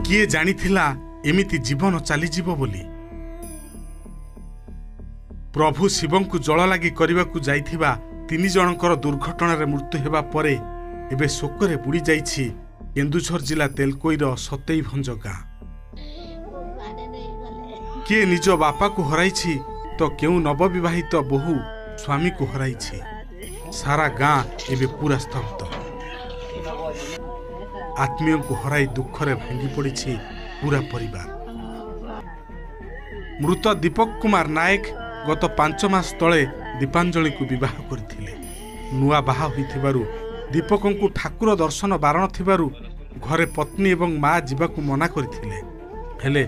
କିଏ ଜାଣିଥିଲା ଏମିତି ଜୀବନ ଚାଲିଯିବ ବୋଲି? ପ୍ରଭୁ ଶିବଙ୍କୁ ଜଳଲାଗି କରିବାକୁ ଯାଇଥିବା 3 ଜଣଙ୍କର ଦୁର୍ଘଟଣାରେ ମୃତ୍ୟୁ ହେବା ପରେ ଏବେ ଶୋକରେ ବୁଡ଼ି ଯାଇଛି କେନ୍ଦୁଝର ଜିଲ୍ଲା ତେଲକୋଇର ସତେଇଭଞ୍ଜ ଗାଁ। କିଏ ନିଜ ବାପାକୁ ହରାଇଛି ତ କେଉଁ ନବବିବାହିତ ବୋହୂ ସ୍ୱାମୀକୁ ହରାଇଛି। ସାରା ଗାଁ ଏବେ ପୁରା ସ୍ତବ୍ଧ। ଆତ୍ମୀୟଙ୍କୁ ହରାଇ ଦୁଃଖରେ ଭାଙ୍ଗି ପଡ଼ିଛି ପୁରା ପରିବାର। ମୃତ ଦୀପକ କୁମାର ନାୟକ ଗତ 5 ମାସ ତଳେ ଦୀପାଞ୍ଜଳିକୁ ବିବାହ କରିଥିଲେ। ନୂଆ ବାହା ହୋଇଥିବାରୁ ଦୀପକଙ୍କୁ ଠାକୁର ଦର୍ଶନ ବାରଣ ଥିବାରୁ ଘରେ ପତ୍ନୀ ଏବଂ ମା ଯିବାକୁ ମନା କରିଥିଲେ। ହେଲେ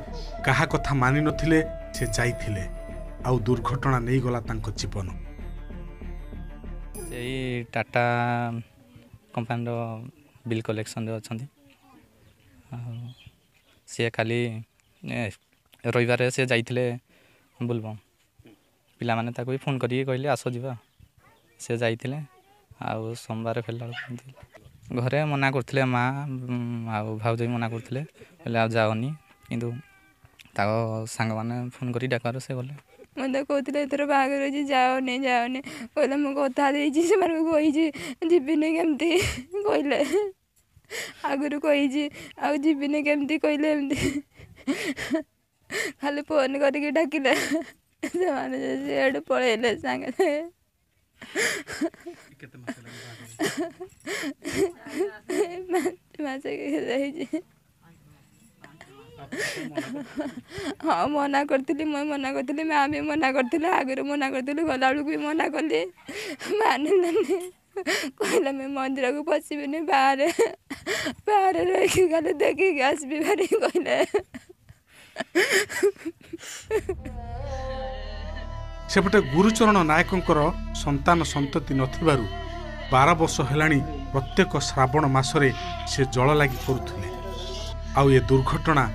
କାହା କଥା ମାନିନଥିଲେ, ସେ ଯାଇଥିଲେ ଆଉ ଦୁର୍ଘଟଣା ନେଇଗଲା ତାଙ୍କ ଜୀବନ। ସେଇ ଟାଟା କମ୍ପାନୀର ବିଲ୍ କଲେକ୍ସନରେ ଅଛନ୍ତି। ଆଉ ସିଏ କାଲି ରବିବାରେ ସେ ଯାଇଥିଲେ ବୋଲବମ୍। ପିଲାମାନେ ତାକୁ ବି ଫୋନ୍ କରିକି କହିଲେ ଆସ ଯିବା, ସେ ଯାଇଥିଲେ। ଆଉ ସୋମବାର ଫେରିଲା ବେଳକୁ ଘରେ ମନା କରୁଥିଲେ, ମା ଆଉ ଭାଉଜ ବି ମନା କରୁଥିଲେ, କହିଲେ ଆଉ ଯାଅନି। କିନ୍ତୁ ତାଙ୍କ ସାଙ୍ଗମାନେ ଫୋନ୍ କରି ଡାକବାରୁ ସେ ଗଲେ। ମୋତେ କହୁଥିଲେ ଏଥର ବାହାଘର ଅଛି ଯାଅନି ଯାଅନି, କହିଲେ ମୁଁ କଥା ଦେଇଛି ସେମାନଙ୍କୁ, କହିଛି ଯିବିନି କେମିତି, କହିଲେ ଆଗରୁ କହିଛି ଆଉ ଯିବିନି କେମିତି, କହିଲେ ଏମିତି ଖାଲି ଫୋନ୍ କରିକି ଡାକିଲେ ସେମାନେ, ସିଆଡ଼ୁ ପଳେଇଲେ ସାଙ୍ଗେ ସାଙ୍ଗେ। 5 ମାସ ହେଇଛି। ହଁ ମନା କରିଥିଲି, ମୁଁ ମନା କରିଥିଲି, ମା ବି ମନା କରିଥିଲେ, ଆଗରୁ ମନା କରିଥିଲି, ଗଲାବେଳକୁ ବି ମନା କଲି, ମାନିଲାନି। କହିଲା ମୁଁ ମନ୍ଦିରକୁ ପଶିବିନି, ବାହାରେ ବାହାରେ ରହିକି ଖାଲି ଦେଖିକି ଆସିବି ଭାରି କହିଲେ। ସେପଟେ ଗୁରୁଚରଣ ନାୟକଙ୍କର ସନ୍ତାନ ସନ୍ତତି ନଥିବାରୁ 12 ବର୍ଷ ହେଲାଣି ପ୍ରତ୍ୟେକ ଶ୍ରାବଣ ମାସରେ ସେ ଜଳଲାଗି କରୁଥିଲେ। ଆଉ ଏ ଦୁର୍ଘଟଣା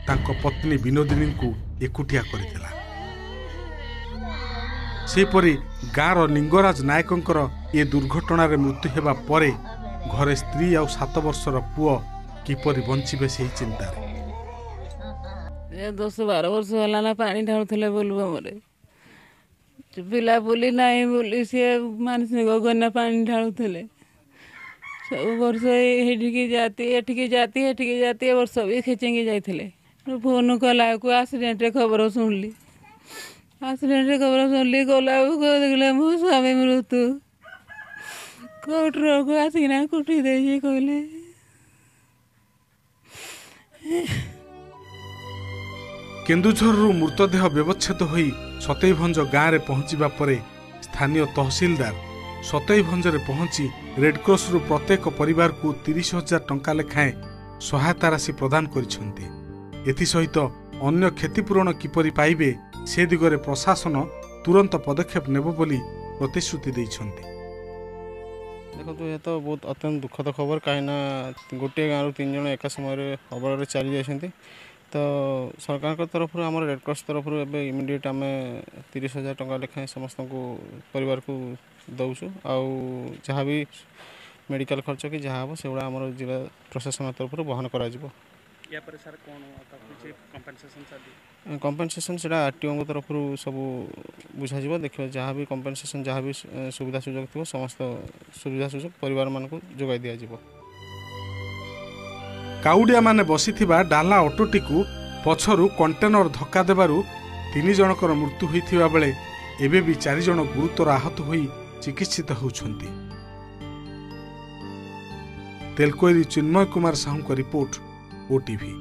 ତାଙ୍କ ପତ୍ନୀ ବିନୋଦିନୀଙ୍କୁ ଏକୁଟିଆ କରିଦେଲା। ସେହିପରି ଗାଁର ଲିଙ୍ଗରାଜ ନାୟକଙ୍କର ଏ ଦୁର୍ଘଟଣାରେ ମୃତ୍ୟୁ ହେବା ପରେ ଘରେ ସ୍ତ୍ରୀ ଆଉ 7 ବର୍ଷର ପୁଅ କିପରି ବଞ୍ଚିବେ ସେହି ଚିନ୍ତାରେ। 10-12 ବର୍ଷ ହେଲା ନା ପାଣି ଢାଳୁଥିଲେ ବୋଲବମରେ, ପିଲା ପୁଲି ନାହିଁ ବୋଲି ସିଏ ମାନସିକ ଗନା ପାଣି ଢାଳୁଥିଲେ। ସବୁ ବର୍ଷ ଏଠିକି ଜାତି ଏଠିକି ଜାତି ଏଠିକି ଜାତି, ଏ ବର୍ଷ ବି ଖେଚିଙ୍ଗି ଯାଇଥିଲେ। ଫୋନ୍ କଲାବେଳକୁ ଆକ୍ସିଡେଣ୍ଟରେ ଖବର ଶୁଣିଲି, ଆକ୍ସିଡେଣ୍ଟରେ ଖବର ଶୁଣିଲି, ଗଲାବେଳକୁ ଦେଖିଲେ ମୋ ସ୍ୱାମୀ ମୃତ୍ୟୁ। କୋଉ ଟ୍ରକ୍ ଆସିକିନା କୁଟି ଦେଇଛି କହିଲେ। କେନ୍ଦୁଝରରୁ ମୃତଦେହ ବ୍ୟବଚ୍ଛେଦ ହୋଇ ସତେଇଭଞ୍ଜ ଗାଁରେ ପହଞ୍ଚିବା ପରେ ସ୍ଥାନୀୟ ତହସିଲଦାର ସତେଇଭଞ୍ଜରେ ପହଞ୍ଚି ରେଡ୍କ୍ରସରୁ ପ୍ରତ୍ୟେକ ପରିବାରକୁ 30,000 ଟଙ୍କା ଲେଖାଏଁ ସହାୟତା ରାଶି ପ୍ରଦାନ କରିଛନ୍ତି। ଏଥିସହିତ ଅନ୍ୟ କ୍ଷତିପୂରଣ କିପରି ପାଇବେ ସେ ଦିଗରେ ପ୍ରଶାସନ ତୁରନ୍ତ ପଦକ୍ଷେପ ନେବ ବୋଲି ପ୍ରତିଶ୍ରୁତି ଦେଇଛନ୍ତି। ଦେଖନ୍ତୁ, ଏ ତ ବହୁତ ଅତ୍ୟନ୍ତ ଦୁଃଖଦ ଖବର, କାହିଁକିନା ଗୋଟିଏ ଗାଁରୁ 3 ଜଣ ଏକା ସମୟରେ ଅବଳରେ ଚାଲି ଯାଇଛନ୍ତି। ତ ସରକାରଙ୍କ ତରଫରୁ, ଆମର ରେଡ଼କ୍ରସ୍ ତରଫରୁ ଏବେ ଇମିଡ଼ିଏଟ୍ ଆମେ 30,000 ଟଙ୍କା ଲେଖାଏଁ ସମସ୍ତଙ୍କୁ ପରିବାରକୁ ଦେଉଛୁ। ଆଉ ଯାହା ବି ମେଡ଼ିକାଲ ଖର୍ଚ୍ଚ କି ଯାହା ହେବ ସେଗୁଡ଼ା ଆମର ଜିଲ୍ଲା ପ୍ରଶାସନ ତରଫରୁ ବହନ କରାଯିବ। କମ୍ପେନସେସନ୍ ସେଇଟା ଆର୍ ଟି ଓଙ୍କ ତରଫରୁ ସବୁ ବୁଝାଯିବ। ଦେଖିବା ଯାହା ବି କମ୍ପେନସେସନ୍, ଯାହା ବି ସୁବିଧା ସୁଯୋଗ ଥିବ, ସମସ୍ତ ସୁବିଧା ସୁଯୋଗ ପରିବାରମାନଙ୍କୁ ଯୋଗାଇ ଦିଆଯିବ। କାଉଡ଼ିଆମାନେ ବସିଥିବା ଡାଲା ଅଟୋଟିକୁ ପଛରୁ କଣ୍ଟେନର ଧକ୍କା ଦେବାରୁ 3 ଜଣଙ୍କର ମୃତ୍ୟୁ ହୋଇଥିବା ବେଳେ ଏବେ ବି 4 ଜଣ ଗୁରୁତର ଆହତ ହୋଇ ଚିକିତ୍ସିତ ହେଉଛନ୍ତି। ତେଲକୋଇରୁ ଚିନ୍ମୟ କୁମାର ସାହୁଙ୍କ ରିପୋର୍ଟ, ଓଟିଭି।